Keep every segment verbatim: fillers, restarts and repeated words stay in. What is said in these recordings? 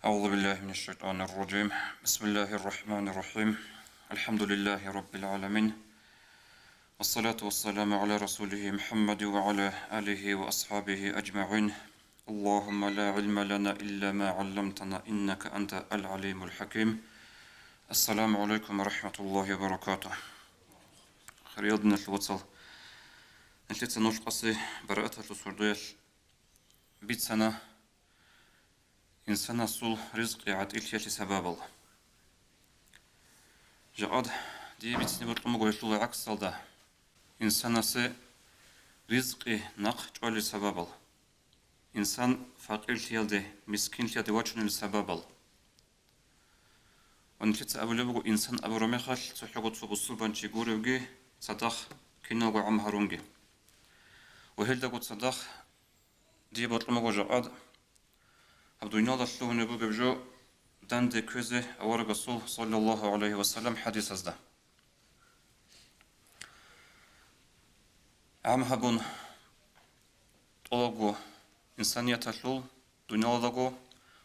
أعوذ بالله من الشيطان الرجيم. بسم الله الرحمن الرحيم. الحمد لله رب العالمين. والصلاة والسلام على رسوله محمد وعلى آله وأصحابه أجمعين. اللهم لا علم لنا إلا ما علمتنا إنك أنت العليم الحكيم. السلام عليكم ورحمة الله وبركاته. Хириял диналъул вацал, нилъеца нух къаси барааталъул сордоялъ бицана инсанасул ризкъи гӀатӀилъиялъе сабабал. Жакъад дие бицине бокьун буго гьелъул гӀаксалда, инсанасе ризкъи нахъ чӀвалел сабабал, инсан факъирлъиялде, мискинлъиялде вачунел сабабал. Ва нилъеца абулеб буго, инсан абураб мехалъ цохӀого цо бусурбанчи гуревги, цадахъ киналго гӀам гьарунги. Ва гьелдаго цадахъ дие бокьун буго жакъад гьаб дуниялда лъугьунеб бугеб жо данде кквезе аварагасул, саллаллагьу гӀалайгьи ва саллам, хӀадисазда. ГӀам гьабун тӀолабго инсанияталъул, дуниялалдаго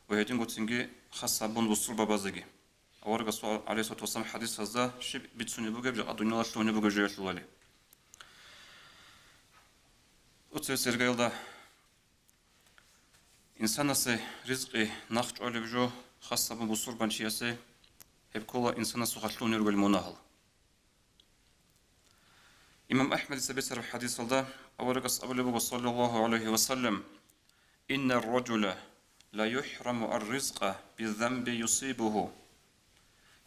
ва гьединго цинги хас гьабун бусурбабазеги. Аварагасул, гӀалайгьиссалату вассалам, хӀадисазда щиб бицунеб бугеб, жакъа дуниялалъугьунеб бугеб жоялъулали. Оцеб сергоялда инсанасе ризкъи нахъ чӀвалеб жо, хас гьабун бусурбанчиясе, гьеб ккола инсанасухъа лъугьунел ругел мунагьал. Имам АхӀмадица бицараб хӀадисалда аварагас абулеб буго, саллаллагьу гӀалайгьи ва саллам: «Инна ар-ражула ла юхӀраму ар-ризкъа би-занби юсибугьу».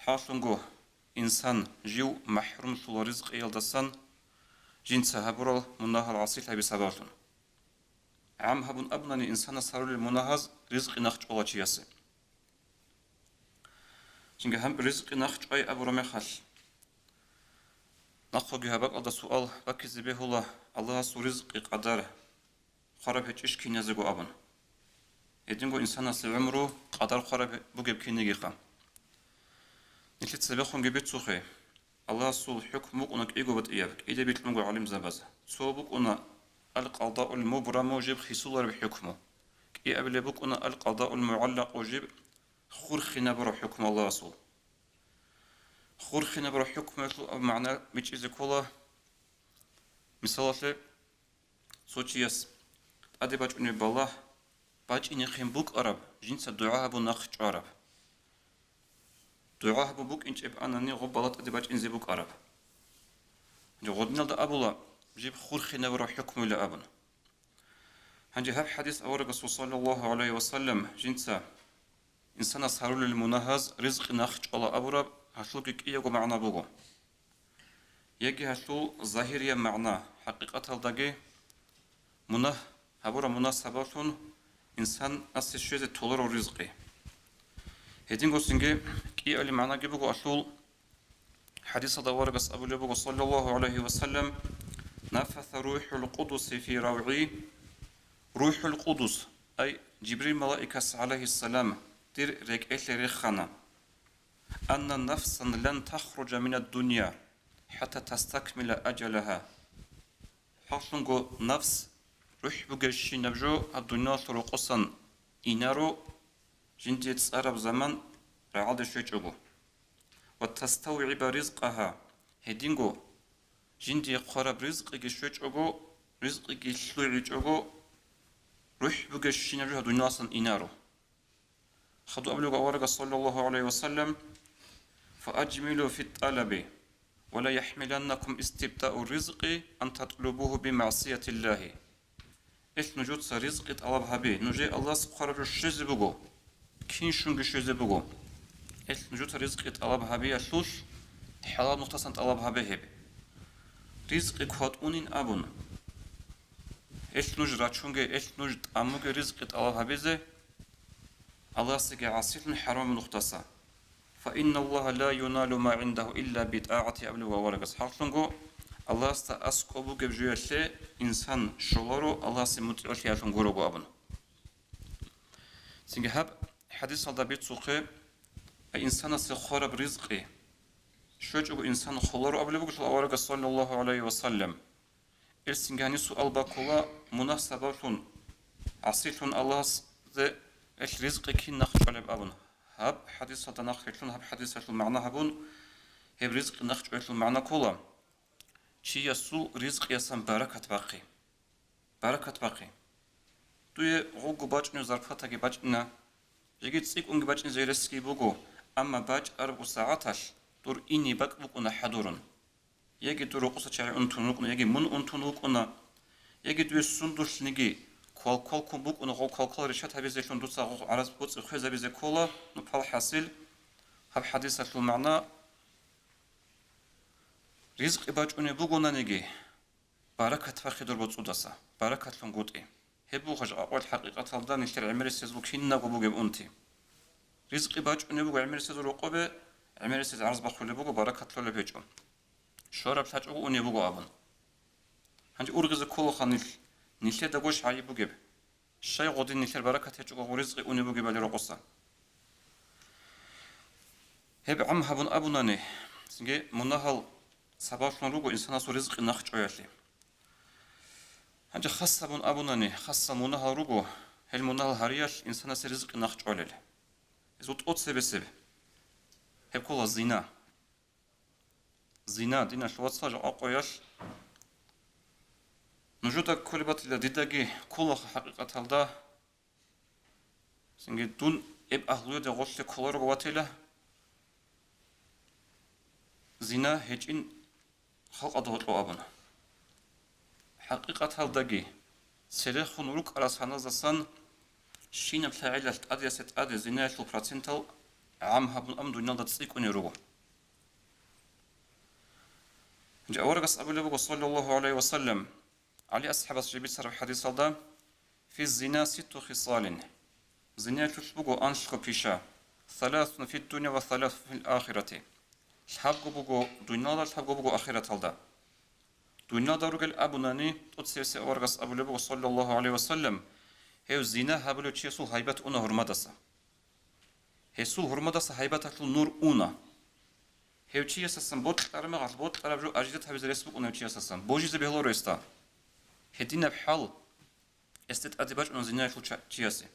ХӀакълъунго, инсан жив махӀрумлъула ризкъиялдасан жинца гьабурал мунагьал, гӀасилъаби сабаблъун. ГӀам гьабун абунани инсанас гьарулел мунагьаз ризкъи нахъ чӀвала чиясе. Цинги гьаб ризкъи нахъ чӀвай абураб мехалъ, нахъеги гьаб бакӀалда суал баккизе бегьула, Аллагьасул ризкъи къадар хъвараб гьечӀищ киназего абун. Гьединго инсанасе гӀумру къадар хъвараб бугеб кинигиха. Нилъеца цебехунги бицухъе, Аллагьасул хӀукму букӀуна кӀиго батӀияб, кӀида бикьун буго гӀалимзабаз. Цо букӀуна аль-къадаул мубраму, жиб хисулареб хӀукму. КӀиабилеб букӀуна аль-къадаул мугӀаллакъу, жиб хурхинабураб хӀукму Аллагьасул. Хурхинабураб хӀукмуялъул аб магӀна бичӀчӀизе ккола. Мисалалъе, цо чияс тӀаде бачӀунеб балагь бачӀинехъин букӀараб, жинца дугӀа гьабун нахъ чӀвараб. ДугӀа гьабун букӀинчӀеб анани, гъоб балагь тӀаде бачӀинзе букӀараб. Гьанже гъодиналда абула, жиб хурхинабураб хӀукмуйила абун. Гьанже гьаб хӀадис аварагасул, саллаллагьу гӀалайгьи ва саллам, жинца инсанас гьарулел мунагьаз ризкъи нахъ чӀвала абураб, гьалъулги кӀиябго магӀна буго. Яги гьалъул загьирияб магӀна, хӀакъикъаталдаги мунагь гьабураб мунагь сабаблъун инсанасе щвезе толарав ризкъи. Гьединго цинги кӀиабилеб магӀнаги буго гьалъул. ХӀадисалда аварагас абулеб буго, саллаллагьу гӀалайгьи ва саллам: «Нафаса рухӀул къудуси фи равгӀи». РухӀул къудус, ай Жибрил малаикас, гӀалайгьиссалам, дир рекӀелъе рехана: «Анна нафсан лан тахружа минад дунья хӀатта тастакмила ажалагьа». ХӀакълъунго нафс, рухӀ бугебщинаб жо гьаб дуниялалъул рокъосан инаро, жиндие цӀараб заман рагӀалде щвечӀого. «Ва таставгӀиба ризкъагьа», гьединго жиндие хъвараб ризкъиги щвечӀого, ризкъиги лъугӀичӀого, рухӀ бугебщинаб жо гьаб дунияласан инаро. Хадуб абулеб аварагас, саллаллагьу гӀалайгьи ва саллам: «Фа ажмилу фит тӀалаби, ва ла яхӀмиланнакум истибтӀау ризкъи ан татлубугьу би магӀсиятиллагьи». Эл нужеца ризкъи тӀалаб гьабе, нужее Аллагьас хъвараб жо щвезе буго, кинщунги щвезе буго. Эл нужеца ризкъи тӀалаб гьабиялъулъ хӀалал нухдасан тӀалаб гьабе гьеб. Ризкъи кватӀунин абун, эл нуж рачунге, эл нуж тӀамуге ризкъи тӀалаб гьабизе, Аллагьасеги гӀасилъун хӀарамаб нухдаса. «Фа инналлагьа ла юналу ма гӀиндагьу илла битӀагӀати», абулеб аварагас. ХӀакълъунго, Аллагьасда аскӀоб бугеб жоялъе инсан щоларо, Аллагьасе мутӀигӀлъиялъун гурого абун. Цинги гьаб хӀадисалда бицухъе, инсанасе хъвараб ризкъи щвечӀого инсан холаро абулеб буго аварагас, саллаллагьу гӀалайгьи ва саллам. Гьелъ цинги гьаниб суал баккула, мунагь сабаблъун, гӀасилъун Аллагьасде Гьел ризкъи кин нахъчӀвалеб абун, гьаб хӀадисалда нахърилълъун, гьаб хӀадисалъул магӀна гьабун, гьеб ризкъи нахъчӀвалелъул магӀна ккола: чиясул ризкъиясан баракат бахъе. Баракат бахъе. Дуе гъугу бачӀунеб зарплатаги бачӀина, жеги цӀикӀкӀунги бачӀине ресги буго, амма бачӀарабго сагӀаталъ дур ине бакӀ букӀуна хӀадурун. Яги дур рокъоса чагӀи унтун рукӀуна, яги мун унтун вукӀуна, яги дуе сундулъниги квалквал ккун букӀуна, гъо квалквал решат гьабизелъун дуца гъо гӀарац боцӀи хвезабизе ккола, ну, пал хӀасил, гьаб хӀадисалъул магӀна: ризкъи бачӀунеб бугонаниги, баракат бахъе дур боцӀудаса, баракатлъун гутӀи. Гьеб буго жакъа къоялъ хӀакъикъаталда нилъер гӀемерисезул кинабго бугеб унти. Ризкъи бачӀунеб буго гӀемерисезул рокъобе, гӀемерисез гӀарз бахъулеб буго, баракат лъолеб гьечӀо. Щвараб лъачӀого унеб буго абун. Гьанже ургъизе кколаха нилъ, нилъеда гощ гӀайиб бугеб. Щай гъодин нилъер баракат гьечӀого гъо ризкъи унеб бугебали рокъоса? Гьеб гӀам гьабун абунани, цинги мунагьал сабаблъун руго инсанасул ризкъи нахъчӀваялъе. Гьанже хас гьабун абунани, хасал мунагьал руго, гьел мунагьал гьариялъ инсанасе ризкъи нахъчӀвалел. Гьезул тӀоцебесеб гьеб ккола зина. Зина, диналъул вацал, жакъа къоялъ нужеда кколеб батила, дидаги кколаха хӀакъикъаталда. Цинги дун гьеб агьлуялде гъорлъе кколарого ватила, зина гьечӀин халкъалда гьоркьо абуна. ХӀакъикъаталдаги, церехун рукӀарал саназдасан щинаб лъагӀелалъ тӀадеясе тӀаде зинаялъул процентал гӀам гьабун абун дуниялда цӀикӀкӀунел руго. Гьанже аварагас абулеб буго, саллаллагьу гӀалайгьи ва саллам, ГӀали асхӀабас жиб бицараб хӀадисалда: «Фи зина ситту хисалин». Зинаялъулъ буго анлъго пиша: «Саласун фид-дунья ва саласун фил ахирати». Лъабго буго дуниялда, лъабго буго ахираталда. Дуниялда ругел абунани, тӀоцевесев аварагас абулеб буго, саллаллагьу гӀалайгьи ва саллам, гьев зина гьабулев чиясул гьайбат уна гьурмадаса. Гьесул гьурмадаса гьайбаталъул нур уна. Гьев чиясасан бокьараб мехалъ бокьараб жо ажират гьабизе рес букӀуна гьев чиясасан, божизе бегьуларо гьесда. Гьединаб хӀал гьесде тӀаде бачӀуна зинаялъул ча-, чиясе.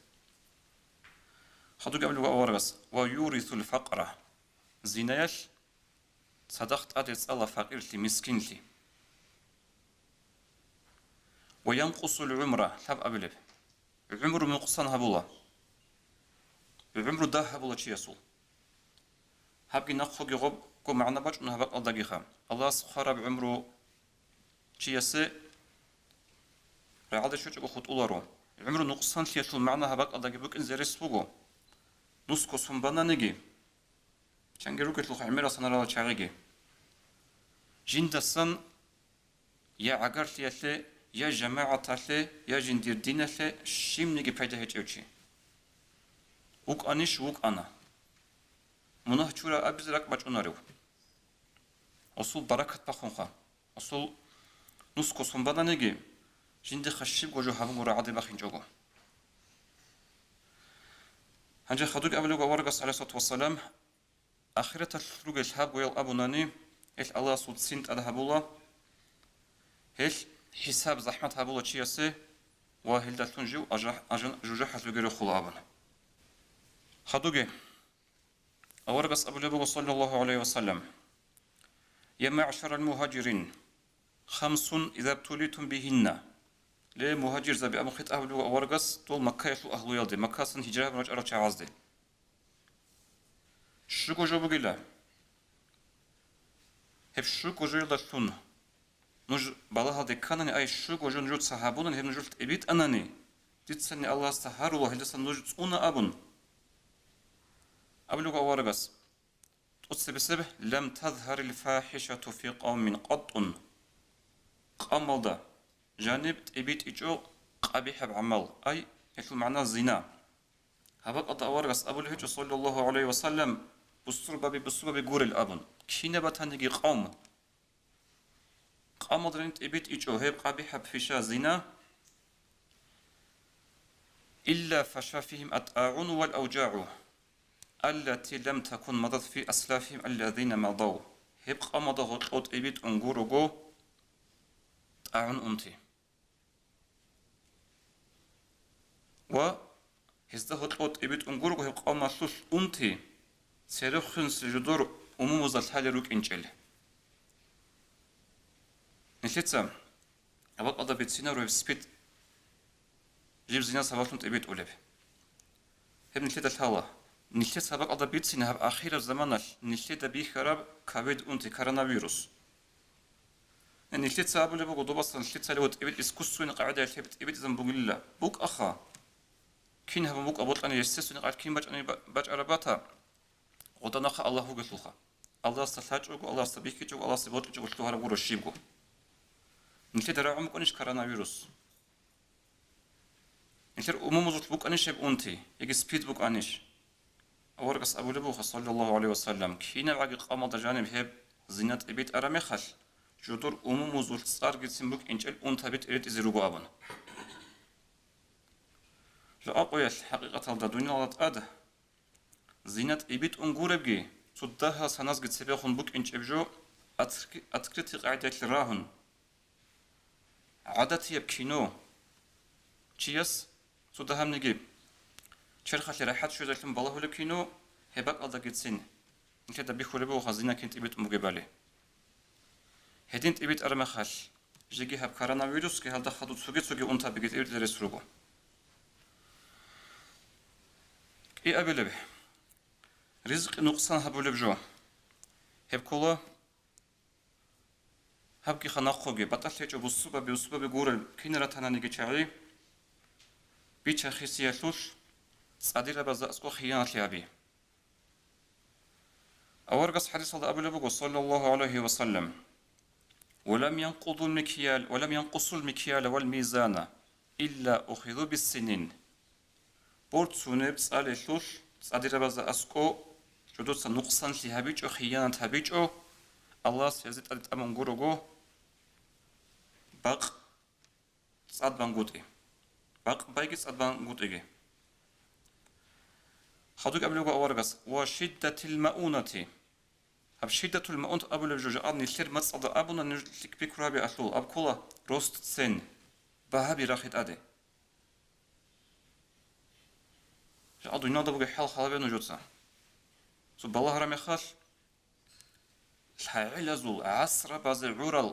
Хадуб абулеб аварагас: «Ва юрисул факъра». Зинаялъ цадахъ тӀаде цӀала факъирлъи, мискинлъи. «Ва янкъусул гӀумра», лъаб абилеб. ГӀумру нукъсан гьабула. ГӀумру дагь гьабула чиясул. Гьабги нахъеги гъобго магӀна бачӀуна гьаб бакӀалдагиха. Аллагьас хъвараб гӀумру чиясе рагӀалде щвечӀого хутӀуларо. ГӀумру нукъсанлъиялъул магӀна гьаб бакӀалдаги букӀинзе рес буго. Нусго сон бананиги, чанги ругелъулха гӀемерал санарала чагӀиги. Жиндасан я гӀагарлъиялъе, я жамагӀаталъе, я жиндир диналъе щибниги пайда гьечӀев чи. ВукӀанищ вукӀана. Мунагь чура абизе ракӀ бачӀунарев. Асул баракат бахъунха. Асул нусго сон бананиги, жиндихъа щибго жо гьабун гуро гӀаде бахинчӀого. Гьанже хадуб абулеб аварагас, гӀалайгьиссалату вассалам, ахираталъ ругел гьабгоял абунани, гьел Аллагьасул ццин тӀад гьабула, гьел хӀисаб-захӀмат гьабула чиясе ва гьелдалъун жив ажа-, ажан-, жужахӀалъувги рехула абун. Хадубги аварагас абулеб буго, саллаллагьу гӀалайгьи ва саллам: «Я маъшарал мугьажирин, хамсун иза бтулитум бигьинна». Ле, мугьажирзаби, абун хитӀаб гьабулеб буго аварагас дол Маккаялъул агьлуялде, Маккасан гьижра гьабун рачӀарал чагӀазде. Щуго жо бугила. Гьеб щуго жоялдалъун нуж балагьалде кканани, ай, щуго жо нужеца гьабунани, гьеб нужелъ тӀибитӀанани, дицани Аллагьасда гьарула, гьелдасан нуж цӀуна абун. Абулеб аварагас, тӀоцебесеб: «Лам тазгьарил фахӀишату фи къавмин къаттун». Къавмалда жаниб тӀибитӀичӀо къабихӀаб гӀамал, ай, гьелъул магӀна зина. Гьаб бакӀалда аварагас абулеб гьечӀо, саллаллагьу гӀалайгьи ва саллам, бусурбаби бусурбаби гурел абун. Кинаб батаниги къавм, къавмалда жаниб тӀибитӀичӀо гьеб къабихӀаб пиша, зина, «илла фаша фигьим ат-тӀагӀуну вал авжагӀу, аллати лам такун мадат фи аслафигьим аллазина мадав». Гьеб къавмалда гьоркьов тӀибитӀун гурого тӀагӀун унти. Ва Гьезда гьоркьоб тӀибитӀун гурого гьеб къавмалъулъ унти, церехъинлъи жодор умумузда лъалел рукӀинчӀел. Нилъеца гьаб бакӀалда бицинаро гьеб СПИД жиб зинал сабаблъун тӀибитӀулеб. Гьеб нилъеда лъала. Нилъеца гьаб бакӀалда бицине гьаб ахираб заманалъ нилъеда бихьараб ковид унти, коронавирус. Нилъеца абулеб буго, добасан нилъеца лъала тӀибитӀ искусственный къагӀидаялъ гьеб тӀибитӀизабун бугилан. БукӀаха. Кин гьабун букӀа бокьани, естественный къагӀидаялъ кин бачӀани ба-, бачӀараб бата? Гъода нахъа Аллагь вугелъулха. Аллагьасда лъачӀого, Аллагьасда бихьичӀого, Аллагьасда бокьичӀого лъугьараб гуро щибго. Нилъеда рагӀун букӀанищ коронавирус? Нилъер умумузулъ букӀанищ гьеб унти, яги СПИД букӀанищ? Аварагас абулеб буго, саллаллагьу гӀалайгьи ва саллам, кинабгӀаги къавмалда жаниб гьеб зина тӀибитӀараб мехалъ, жодор умумузулъ цӀаргицин букӀинчӀел унтаби тӀибитӀизе руго абун. Жакъа къоялъ, хӀакъикъаталда, дуниялалда тӀад зина тӀибитӀун гуребги, цо дагьал саназги цебехун букӀинчӀеб жо, откры-, открытый къагӀидаялъ рагьун. ГӀадатияб кино. Чияс цо дагьабниги черхалъе рахӀат щвезалъун балагьулеб кино, гьеб бакӀалдагицин нилъеда бихьулеб буго зина кин тӀибитӀун бугебали. Гьедин тӀибитӀараб мехалъ, жеги гьаб коронавирусги гьалда хадуб цоги-цоги унтабиги тӀибитӀизе рес руго. КӀиабилеб, ризкъи нукъсан гьабулеб жо. Гьеб ккола, гьабги ханахъоги, батӀалъи гьечӀо бусурбаби-бусурбаби гурел, кинал ратаниги чагӀи, бича-хисиялъулъ цӀадирабазда аскӀо хиянатлъи гьаби. Аварагас хӀадисалда абулеб буго, саллаллагьу гӀалайгьи ва саллам: «Ва лам янкъудул микиял, ва лам янкъусул микияла вал мизана, илла ухизу биссинин». Борцунеб цӀалелъулъ цӀадирабазда аскӀо жодоца нукъсанлъи гьабичӀо, хиянат гьабичӀо, Аллагьас гьезде тӀаде тӀамун гурого бакъ цӀад бангутӀи. Бакъ байги цӀад бангутӀиги. Хадуб абулеб буго аварагас: «Ва шиддатил маунати». Гьаб шиддатул маунат абулеб жо жакъа нилъер мацӀалда абуна, нуж лъикӀ пикру гьабе алъул, аб ккола рост цен, багьаби рахъи тӀаде. Жакъа дуниялда бугеб хӀал халабе нужеца. Цо балагьараб мехалъ, лъагӀелазул гӀасрабазе гӀурал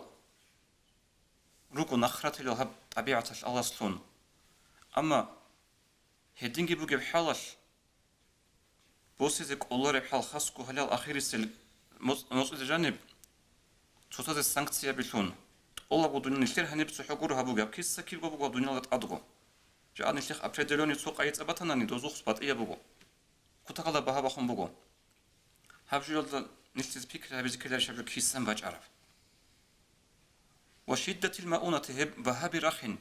руго нахратилал гьаб тӀабигӀаталъ Аллагьас лъун. Амма гьединги бугеб хӀалалъ, босизе кӀолареб хӀал хасго гьалал ахирисел моцӀ-, моцӀизе жаниб, цоцазе санкцияби лъун, тӀолабго дуниял нилъер гьаниб цохӀо гуро гьабуги, гьаб киса-кибго буго дуниялда тӀадго. Жакъа нилъехъ определённый цо къайи цӀа батанани, дозухъ батӀияб буго. Кутакалда багьа бахун буго. Гьаб жоялда нилъеца пикри гьабизе ккеларищ гьаб жо кисан бачӀараб? Ва шиддатил маунати, гьеб багьаби рахъин.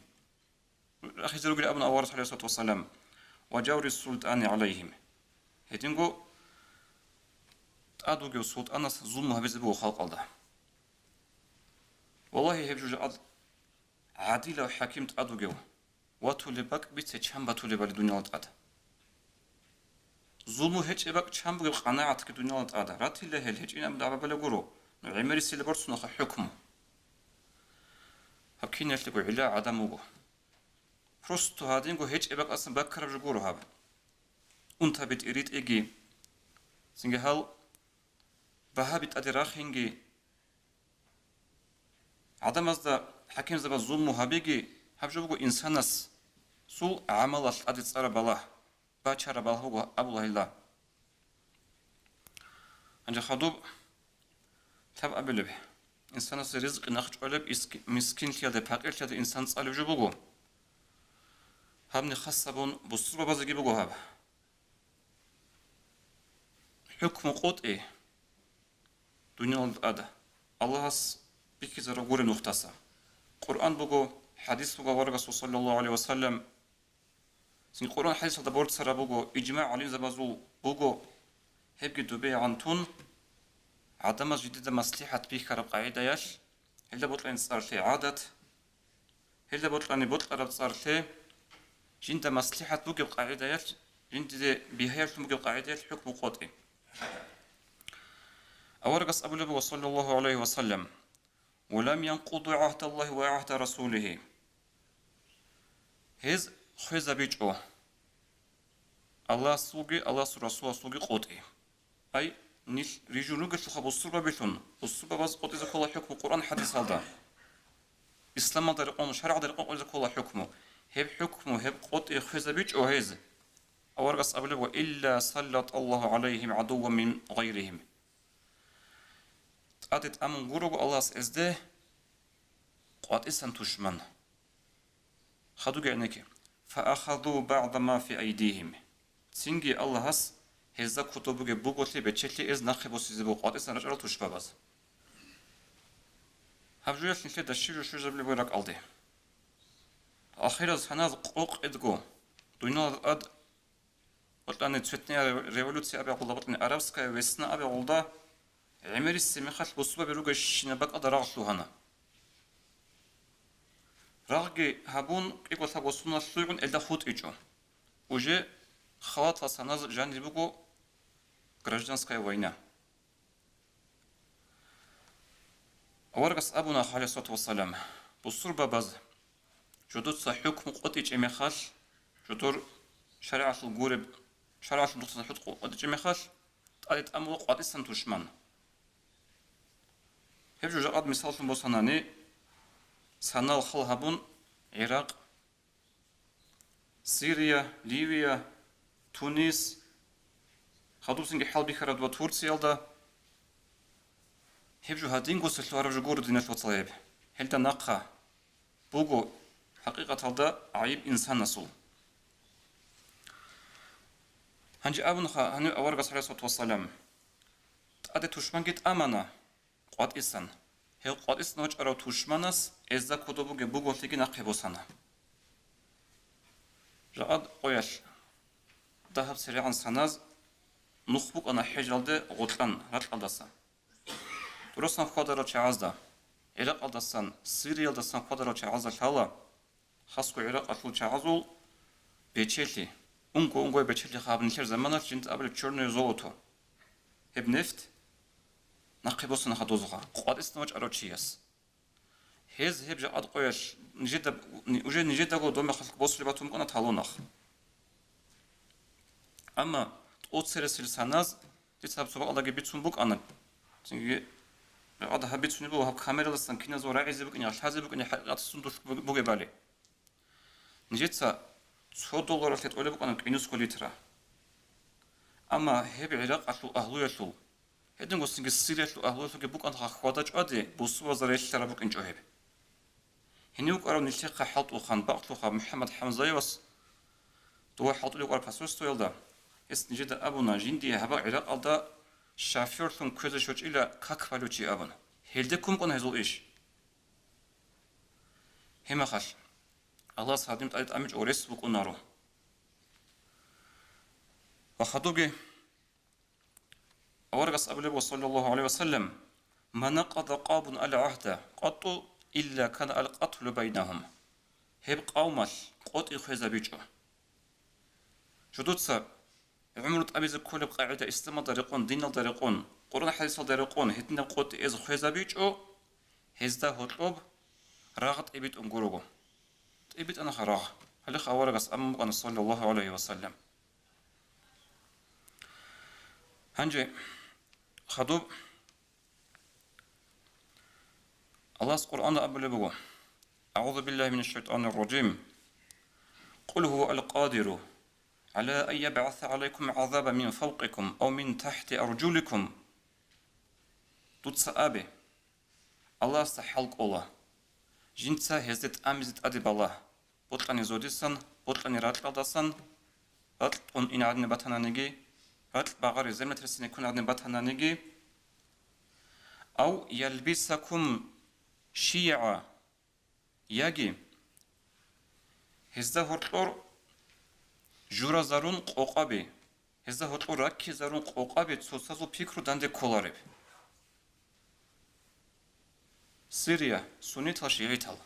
Рахъизе ругел абун аварагас, гӀалайгьиссалату вассалам, «ва жаври султӀани гӀалайгьим». Гьединго тӀад вугев султӀанас зулму гьабизе буго халкъалда. Валлагьи, гьеб жо жакъа гӀадилав хӀаким тӀад вугев, ватулеб бакӀ бице чан батулебали дуниялалда тӀад. Зулму гьечӀеб бакӀ чан бугеб къанагӀатги дуниялалда тӀад. Ратила гьел, гьечӀин абун дагӀба балеб гуро, ну гӀемерисела борцунаха хӀукму. Гьаб киналъего гӀилла гӀадам вуго. Просто гьадинго гьечӀеб бакӀасан баккараб жо гуро гьаб. Унтаби тӀиритӀиги, цинги гьал багьаби тӀаде рахинги, гӀадамазда хӀакимзабаз зулму гьабиги, гьаб жо буго инсанасул гӀамалалъ тӀаде цӀараб балагь, бачараб балагь буго абула гьелда. Гьанже хадуб лъаб абилеб, инсанасе ризкъи нахъчӀвалеб, ис-, мискинлъиялде, пакъирлъиялде инсан цӀалеб жо буго. Гьабни хас гьабун бусурбабазеги буго гьаб. ХӀукму къотӀи дуниялалда тӀад Аллагьас бихьизарав гуреб нухдаса. Къуръан буго, хӀадис буго аварагасул, саллаллагьу гӀалайгьи ва саллам. Цин Къуръан хӀадисалда борцараб буго, ижмагӀ гӀалимзабазул буго, гьебги добегӀан тун, гӀадамаз жидеда маслихӀат бихьараб къагӀидаялъ, гьелда бокьани цӀарлъи гӀадат, гьелда бокьани бокьараб цӀарлъи, жинда маслихӀат бугеб къагӀидаялъ, жиндиде бигьаялъун бугеб къагӀидаялъ хӀукму къотӀи. Аварагас абулеб буго, саллаллагьу гӀалайгьи ва саллам: «Ва лам янкъуду гӀагьдаллагьи ва гӀагьда расулигьи». Гьез хвезабичӀо, Аллагьасулги Аллагьасул Расуласулги къотӀи. Ай, нилъ рижун ругелъулха бусурбабилъун, бусурбабаз къотӀизе ккола хӀукму Къуръан хӀадисалда. Исламалда рекъон, шаргӀалда рекъон къотӀизе ккола хӀукму. Гьеб хӀукму, гьеб къотӀи хвезабичӀо гьез. Аварагас абулеб ва: «Илла саллаталлагьу гӀалайгьим гӀадувван мин гъайригьим». ТӀаде тӀамун гурого Аллагьас гьезде къватӀисан тушман. Хадуги гӀенекке. «Фаахазу багӀда ма фи айдигьим». Цинги Аллагьас гьезда кодоб бугеб буголъи бечелъи эз нахъе босизе буго къватӀисан рачӀарал тушбабаз. Гьаб жуялъ нилъеда щиб жо щвезабулеб бугеб ракӀалде. Ахираз гьаназ къокъ эдго, дуниялалда тӀад бокьани цветная революция абиялда, бокьани арабская весна абиялда, гӀемерисеб мехалъ бусурбаби ругещинаб бакӀалда рагъ лъугьана. Рагъги гьабун, кӀиго-лъабго соналъ лъугӀун элда хутӀичӀо. Уже халатал саназ жанир буго гражданская война. Аварагас абуна, гӀалайгьиссалату вассалам, бусурбабаз жодоца хӀукму къотӀичӀеб мехалъ, жодор шаригӀалъул гуреб, шаригӀалъул нухда хӀукму къотӀичӀеб мехалъ, тӀаде тӀамула къватӀисан тушман. Гьеб жо жакъад мисаллъун босанани, санал хал гьабун, ГӀиракъ, Сирия, Ливия, Тунис, хадуб цинги хӀалбихьараб ва Турциялда. Гьеб жо гьадинго лъугьараб жо гуро, диналъул вацал, гьеб. Гьелда нахъа буго хӀакъикъаталда гӀайиб инсанасул. Гьанже абунаха гьанив аварагас, гӀалайгьиссалату вассалам, тӀаде тушманги тӀамана къватӀисан. Гьев къватӀисан вачӀарав тушманас эзда кодоб бугеб буголъиги нахъе босана. Жакъад къоялъ дагьаб церегӀан саназ нух букӀана хӀежалде гъоркьан ракьалдаса. Турасан хьвадарал чагӀазда, ГӀиракъалдасан, Сириялдасан хьвадарал чагӀазда лъала, хасго ГӀиракъалъул чагӀазул бечелъи, унго-унгояб бечелъи гьаб нилъер заманалъ жинда абулеб чёрное золото. Гьеб нефть нахъе босана хадузухъа, къватӀисан вачӀарав чияс. Гьез гьеб жакъад къоялъ нижеда, уже нижедаго дома халкъ босулеб батун букӀана талонахъ. Амма тӀоцересел саназ дица гьаб цо бакӀалдаги бицун букӀана. Цинги гьаб бицунеб буго, гьаб камералдасан киназул рагӀизе букӀине, лъазе букӀине хӀакъикъаталъун дулъ бугебали. Нижеца цо долларалъе тӀолеб букӀана кӀинусго литра. Амма гьеб ГӀиракъалъул агьлуялъул, гьединго цинги Сириялъул агьлуялъулги букӀана хьвада-чӀвади, бусурбабазда релълъараб букӀинчӀо гьеб. Гьенив вукӀарав нилъехъа хӀалтӀулхъан, бакълъулха МухӀаммад ХӀамзаевас, дова хӀалтӀулев вукӀарав посольствоялда, гьес нижеда абуна, жиндие гьаб ГӀиракъалда шофёрлъун кквезе щвечӀила как балев чи абун. Гьелде ккун букӀана гьезул иш. Гьеб мехалъ Аллагьас гьадин тӀаде тӀамичӀого рес букӀунаро. Ва хадубги аварагас абулеб, саллаллагьу гӀалайгьи ва саллам: «Ма накъада къавмун ал-гӀагьда къатту илла кана ал-къатлу байнагьум». Гьеб къавмалъ къотӀи хвезабичӀо. Жодоца гӀумру тӀамизе кколеб къагӀида исламалда рекъон, диналда рекъон, Къуръан хӀадисалда рекъон гьединаб къотӀи эз хвезабичӀо, гьезда гьоркьоб рагъ тӀибитӀун гурого. ТӀибитӀанаха рагъ. Гьалихъ аварагас абун букӀана, саллаллагьу гӀалайгьи ва саллам. Гьанже хадуб Аллагьас Къуръанда абулеб буго: «АгӀузу биллагьи минаш шайтӀанир ражим. Къул гьува ал-къадиру гӀала ан ябгӀаса гӀалайкум гӀазабан мин фавкъикум ав мин тахӀти аржуликум». Дуца абе, Аллагьасда хӀал кӀола, жинца гьезде тӀамизе тӀаде балагь, бокьани зодисан, бокьани ракьалдасан, ракь тӀун ин гӀадин батананиги, ракь багъари землетрясение ккун гӀадин батананиги, ав ялбисакум шийгӀа, яги гьезда гьоркьор журазарун къокъаби, гьезда гьоркьор раккизарун къокъаби цоцазул пикру данде кколареб. Сирия, суннитал, шигӀитал.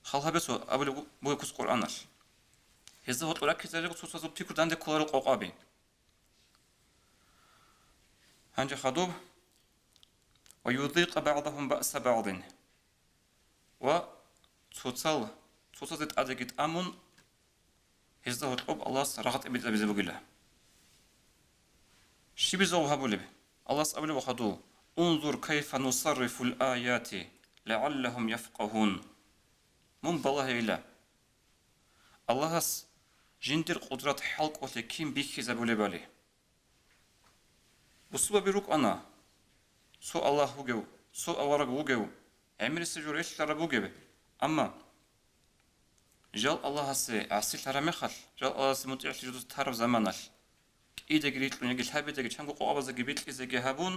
Хал гьабе цо абулеб бугеб куц Къуръаналъ. Гьезда гьоркьор раккизарего цоцазул пикру данде кколарел къокъаби. Гьанже хадуб: «Ва юзикъа багӀдагьум баъса багӀдин». Ва цоцал, цоцазе тӀадеги тӀамун, гьезда гьоркьоб Аллагьас рагъ тӀибитӀизабизе бугила. Щибизе гьабулеб? Аллагьас абулеб хадув: «Унзур кайфа нусаррифул аяти лагӀаллагьум яфкъагьун». Мун балагьейила, Аллагьас жиндир къудрат хӀалкӀолъи кин бихьизабулебали. Бусурбаби рукӀана, цо Аллагь вугев, цо авараг вугев, гӀемерисеб жо релълъараб бугеб, амма жал Аллагьасе гӀасилъараб мехалъ, жал Аллагьасе мутӀигӀлъи жидеца тараб заманалъ, кӀидаги рикьун яги лъабидаги чанго къвабазеги бикьизеги гьабун,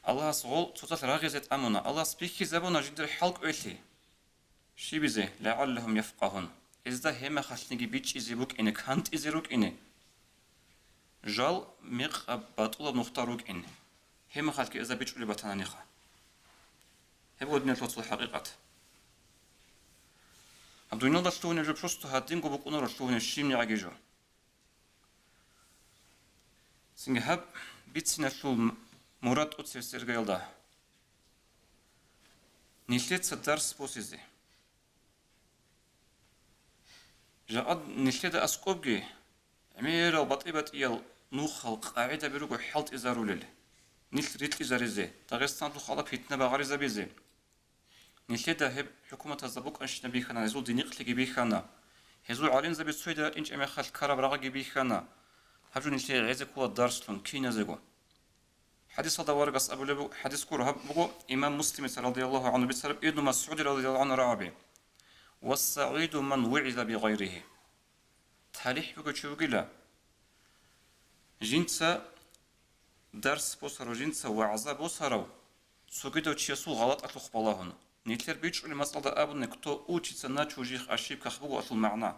Аллагьас гъол цоцалъ рагъизе тӀамуна. Аллагьас бихьизабуна жиндир хӀалкӀолъи. Щибизе? «ЛагӀаллагьум яфкъагьун». Гьезда гьеб мехалъниги бичӀчӀизе букӀине, кантӀизе рукӀине. Жал мекъаб батӀулаб нухда рукӀин, гьеб мехалъги гьезда бичӀчӀулеб батананиха. Гьеб ва диналъул вацал хӀакъикъат. Гьаб дуниялда лъугьунеб жо просто гьадинго букӀунаро лъугьунеб щибнигӀаги жо. Цинги гьаб бициналъул м-, мурад тӀоцебесеб иргаялда. Нилъеца дарс босизе. Жакъа нилъеда аскӀобги гӀемерал батӀи-батӀиял нухал къагӀидаби руго хӀалтӀизарулел, нилъ рикьизаризе, Дагъистаналъухъ гьаб питна багъаризабизе. Нилъеда гьеб хӀукуматазда букӀанщинаб бихьана, гьезул динихълъиги бихьана, гьезул гӀалимзаби цояда рачӀинчӀеб мехалъ ккараб рагъаги бихьана. Гьаб жо нилъее гӀезе ккола дарслъун киназего. ХӀадисалда аварагас абулеб буго, хӀадис гуро гьаб буго, имам Муслимица радияллагьу гӀангьу бицараб, Ибну МасгӀуди радияллагьу гӀангьу рагӀаби: «ВассагӀиду ман вугӀиза бигъайригьи». ТалихӀ бугев чи вугила, жинца дарс босарав, жинца вагӀза босарав, цогидав чиясул гъалатӀалъухъ балагьун. Нилъер бичӀчӀулеб мацӀалда абуни: «Кто учится на чужих ошибках», буго алъул магӀна.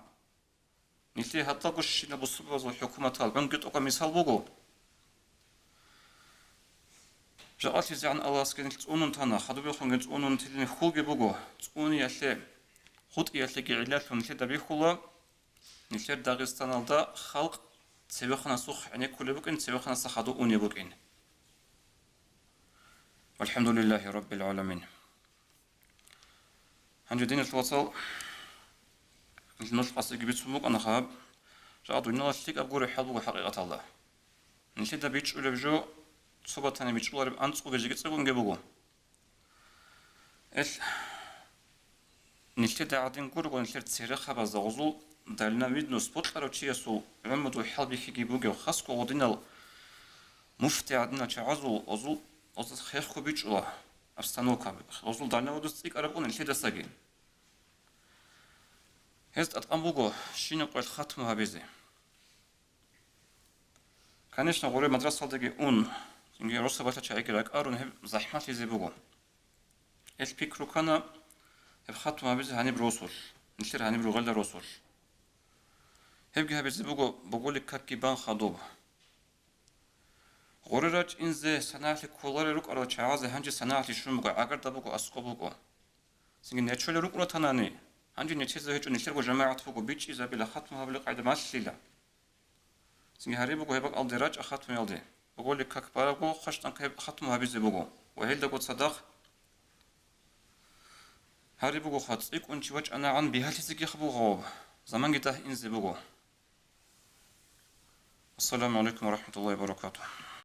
Нилъее гьадалго щинаб бусурбабазул хӀукуматал гӀунги тӀокӀаб мисал буго. ЖакъалъизегӀан Аллагьасги нилъ цӀунун тана, хадубелхунги цӀунун тилин хьулги буго. ЦӀуниялъе, хутӀиялъеги гӀиллалъун нилъеда бихьула, нилъер Дагъистаналда халкъ цевеханасухъ гӀенеккулеб букӀин, цевеханасда хадув унеб букӀин. ВалхӀамдулиллагьи раббил гӀаламин. Гьанже, диналъул вацал, нилъ къасиги бицун букӀана гьаб, жакъа дуниялалъ лъикӀаб гуреб хӀал буго хӀакъикъаталда. Нилъеда бичӀчӀулеб жо цо батани бичӀчӀулареб анцӀго бижиги цӀикӀкӀунги буго. Эл, нилъеда гӀадин гурого нилъер церехъабазда гъозул дальновидность бокьарав чиясул гӀумрудул хӀалбихьиги бугев, хасго гъодинал муфти гӀадинал чагӀазул гъозул, гъозда хехго бичӀчӀула обстановка, гъозул дальновидность цӀикӀкӀараб буго нилъедасаги. Гьез тӀадкъан буго щинаб къоялъ хатму гьабизе. Конечно, гъуре мадрасалдаги ун, цинги росабалъа чагӀиги ракӀарун, гьеб захӀмалъизе буго. Ил пикру ккана гьеб хатму гьабизе гьаниб росулъ, нилъер гьаниб ругъелда росулъ. Гьебги гьабизе буго боголил какги бан хадуб. Гъуре рачӀинзе санагӀалъи кколарел рукӀарал чагӀазе гьанже санагӀалъи щун буго, гӀагарда буго, аскӀоб буго. Цинги нечолел рукӀуна танани, гьанже нечезе гьечӀо, нилъерго жамагӀат буго, бичӀчӀизабила, хатму гьабулеб къагӀида малъила. Цинги гьариб буго гьеб бакӀалде рачӀа хатмуялде. Боголил как барабго, хъощтӀан гьеб хатму гьабизе буго. Ва гьелдаго цадахъ гьариб бугоха, цӀикӀкӀун чи вачӀанагӀан бигьалъизеги буго гьаб, заманги дагь инзе буго. Ассаламу гӀалайкум ва рахӀматуллагьи ва баракатугь.